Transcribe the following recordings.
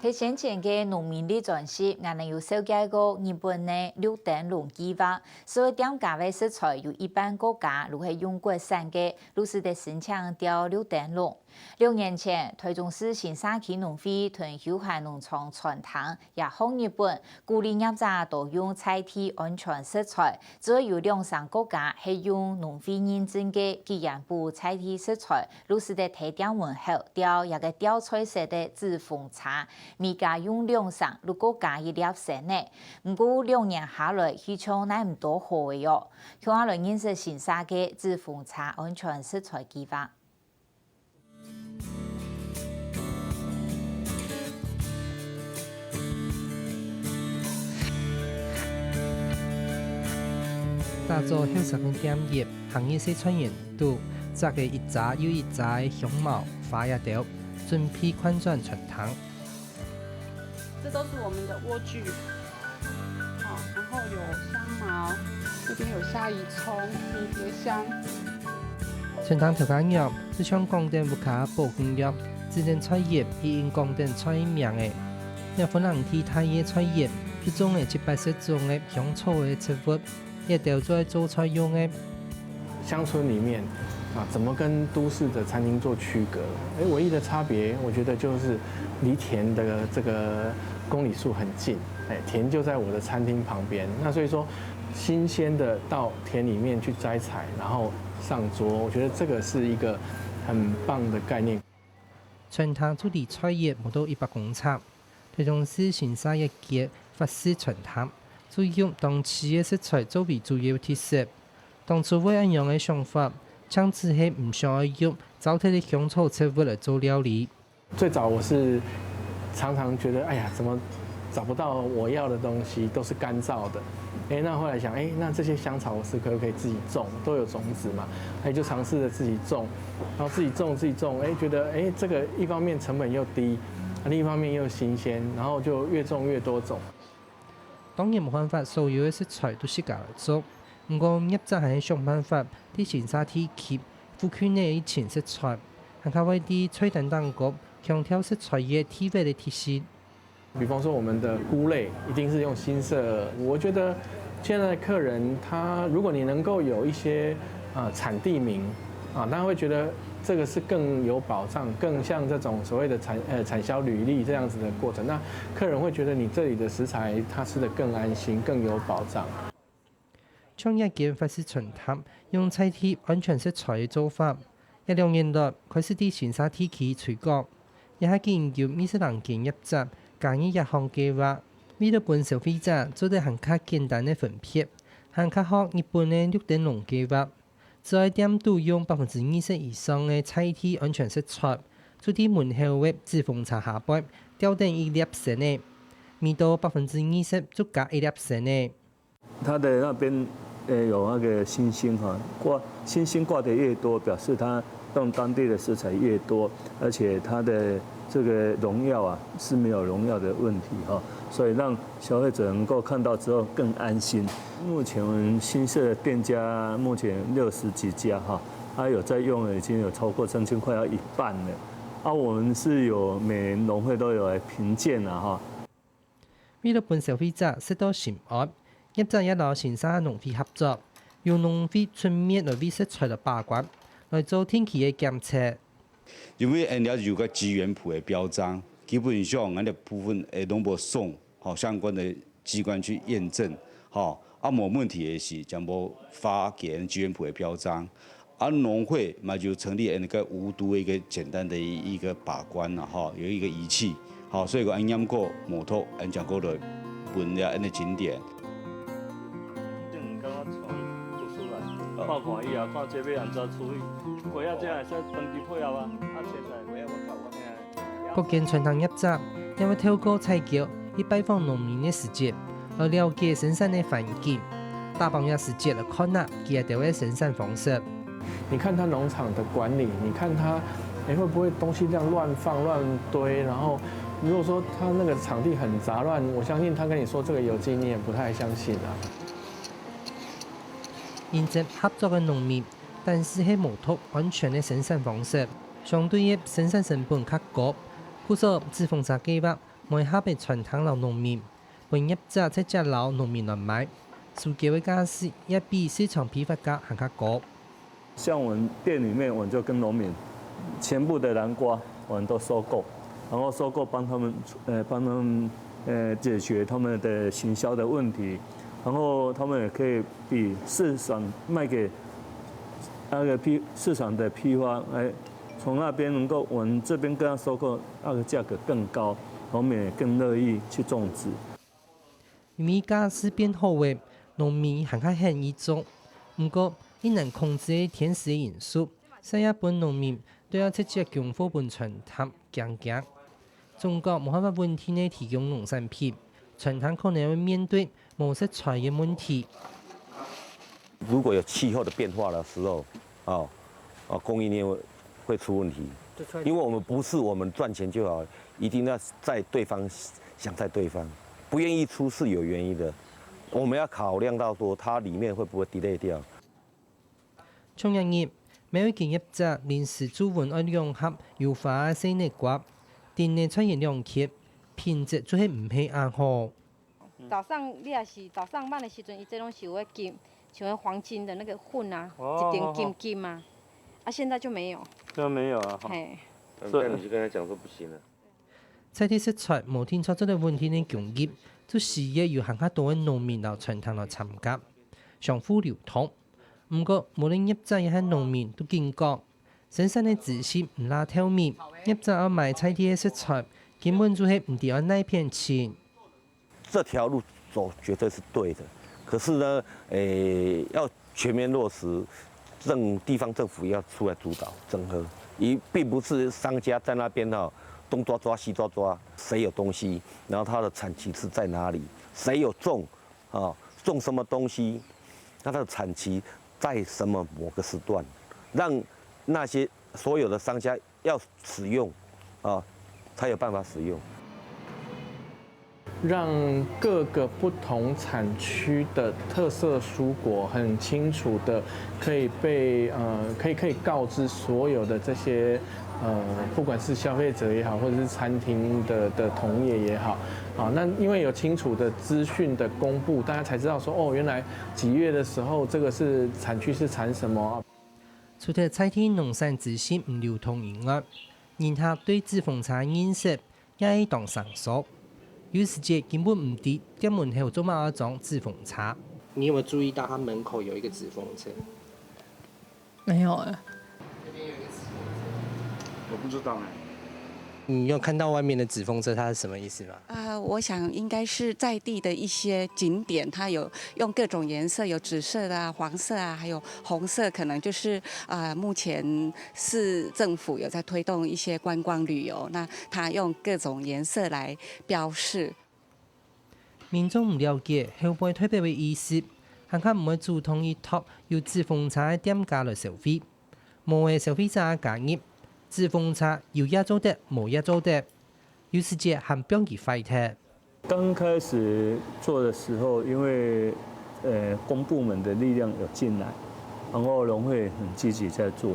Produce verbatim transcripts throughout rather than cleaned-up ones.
在先前个農民曆專輯，𠊎等有紹介過日本个綠燈籠計畫，所以店家个食材有一半過加，就係用國產个，就使得申請吊綠燈籠。六年前，台中市新社區農會同休閒農場餐廳也學日本，鼓勵業者多用在地安全食材，只要有兩成過加係用農會認證个，既然補在地食材，就使得在店門口吊這個吊菜色个紙風車， 每加用兩成，就過加一粒星仔。毋過兩年下來，氣象哪毋多好个哦。共下來認識新社个紙風車安全食材計畫。打早後生个店員，行入細菜園肚，摘个一扎又一扎个香茅、花仔兜，準備擐轉餐廳。 这都是我们的莴苣，好，然后有香茅，这边有蝦夷葱、迷迭香。餐廳頭家娘就像講等屋下保護娘，指等菜園已經講等菜名仔。這份零地大个菜園，就種了七八十種个香草个植物， 這兜做做菜用个。乡村里面啊，怎么跟都市的餐厅做区隔？哎，唯一的差别，我觉得就是离田的这个公里数很近，哎，田就在我的餐厅旁边。那所以说，新鲜的到田里面去摘采，然后上桌，我觉得这个是一个很棒的概念。餐厅就離菜園無到一百公尺， 台中市新社一間法式餐廳，就用當地个食材作為主要特色。當初會恁樣个想法，正只係毋想愛用糟蹋个香草植物來做料理。最早我是常常觉得，哎呀，怎么找不到我要的东西，都是干燥的。哎，那后来想，哎，那这些香草我是可不可以自己种？都有种子嘛，哎，就尝试着自己种，然后自己种自己种，哎，觉得哎，这个一方面成本又低，另一方面又新鲜，然后就越种越多种。當然無辦法所有个食材都自家來做，毋過業者還係想辦法，在新社地區附近个一群食材，還較會在菜單頂高強調食材个地位个特性。 比方说我们的菇类一定是用新社，我觉得现在的客人他如果你能够有一些呃产地名啊，他会觉得这个是更有保障，更像这种所谓的产呃产销履历这样子的过程，那客人会觉得你这里的食材他吃得更安心，更有保障。 像這間法式餐廳用在地安全食材个做法，這兩年來開始在新社地區推廣，這下已經有二十零間業者加入這項計畫，為了分消費者做得還較簡單个分別，還較學日本个綠燈籠計畫，只愛店肚用百分之二十以上个在地安全食材，就在門口个紙風車下背吊等一粒星仔，每到百分之二十就加一粒星仔。 它的那边呃有那个星星哈，挂星星挂的越多，表示它用当地的食材越多，而且它的这个农药啊是没有农药的问题哈，所以让消费者能够看到之后更安心。目前我们新社的店家目前六十几家哈，它有在用的已经有超过将近快要一半了。啊，我们是有每年农会都有来评鉴了哈。 為了分消費者食到心安，業者也摎新社農會合作，由農會出面來為食材來把關，來做定期个檢測。因為𠊎兜有个資源部个標章，基本上𠊎兜部分會攏無送吼相關的機關去驗證，吼啊無問題的時，全部發給資源部个標章。 啊農會嘛就成立恁个無毒的一个簡單的一个把關啦，吼，有一个仪器，吼，所以講恁驗過無毒，恁將過來分了恁个景點。等剛剛創意做出來，看看伊啊，看這要安怎處理。過啊，這還是長期配合啊，啊，切菜。各間餐廳業者也會透過採購去拜訪農民个時節， 來了解生產个環境，打幫這時節來看啊佢兜个生產方式。你看他农场的管理，你看他，哎，会不会东西这样乱放乱堆？然后，如果说他那个场地很杂乱，我相信他跟你说这个有机，你也不太相信啊。因爭合作个農民，但是係無毒安全个生產方式，相對个生產成本較高，故所紙風車計畫，每下擺餐廳摎農民，分業者直接摎農民來買，收購个價數也比市場批發價還較高。像我们店里面，我们就跟农民全部的南瓜我们都收购，然后收购帮他们，呃，帮他们，呃，解决他们的行销的问题，然后他们也可以比市场卖给那个批市场的批发，哎，从那边能够我们这边跟他收购，那个价格更高，我们也更乐意去种植。因為價數變好个，農民還較肯去種。毋過，一難控制个天時个因素，煞也分農民都愛直接供貨分餐廳，驚驚。中國無辦法穩定个提供農產品，餐廳可能會面對無食材个問題。如果有气候的变化的时候，哦，哦，供应链会会出问题，因为我们不是我们赚钱就好，一定要在对方想在对方，不愿意出是有原因的，我们要考量到说它里面会不会 delay 掉。像這日，某一間業者臨時注文愛兩盒有花个細南瓜，訂了出現兩日，品質就係毋係恁好。 早上你也是早上慢的时阵，伊这拢是有个金，像个黄金的那个粉啊，哦一点金金啊，啊现在就没有，就没有了哈。嘿，所以那你就跟他讲说不行了。在地食材無定著做得穩定个供給，就需要有還較多个農民摎餐廳來參加，相互流通。毋過，無論業者也係農民都警告，生產个資訊毋罅透明，業者愛買在地个食材，根本就係毋知愛哪片尋。这条路走绝对是对的，可是呢，诶，要全面落实，政地方政府要出来主导整合，也并不是商家在那边哈东抓抓西抓抓，谁有东西，然后它的产期是在哪里，谁有种啊，种什么东西，那它的产期在什么某个时段，让那些所有的商家要使用啊，才有办法使用。让各个不同产区的特色蔬果很清楚的可以被呃可以可以告知所有的这些呃不管是消费者也好，或者是餐厅的的同业也好，啊，那因为有清楚的资讯的公布，大家才知道说哦，原来几月的时候这个是产区是产什么。除忒在地農產資訊毋流通以外，人客對紙風車認識 也係當生疏。有時節根本毋知店門口做麼个裝紙風車。你有没有注意到它门口有一个纸风车？没有哎。我不知道哎。你有看到外面的纸风车，它是什么意思吗？啊，我想应该是在地的一些景点，它有用各种颜色，有紫色的啊、黄色啊，还有红色，可能就是啊，目前市政府有在推动一些观光旅游，那它用各种颜色来标示。民众毋了解後背代表个意思，還較毋會主動去擇有紙風車个店家來消費。無个消費者加入，紙風車有也做得，無也做得，有時節還放佢壞忒。 刚开始做的时候，因为呃公部门的力量有进来，然后农会很积极在做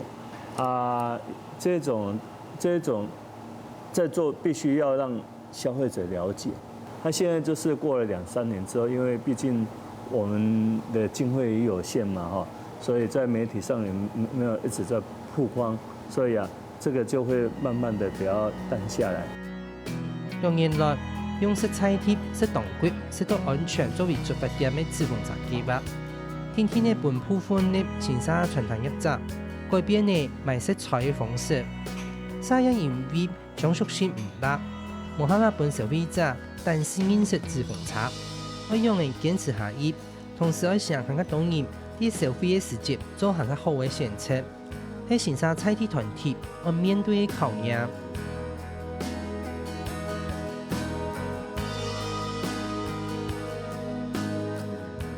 啊，这种这种在做必须要让消费者了解。他现在就是过了两三年之后，因为毕竟我们的经费也有限嘛哈，所以在媒体上也没有一直在曝光，所以啊，这个就会慢慢的比较淡下来。 六年來，用食在地、食當季、食到安全作為出發點个紙風車計畫，定定仔分部分个新社餐廳業者改變了買食材个方式。社也因為相熟性毋罅，無辦法分消費者單純認識紙風車，愛仰仔堅持下去，同時愛想還較多人在消費个時節做還較好个選擇。 係新社在地團體愛面對个考驗。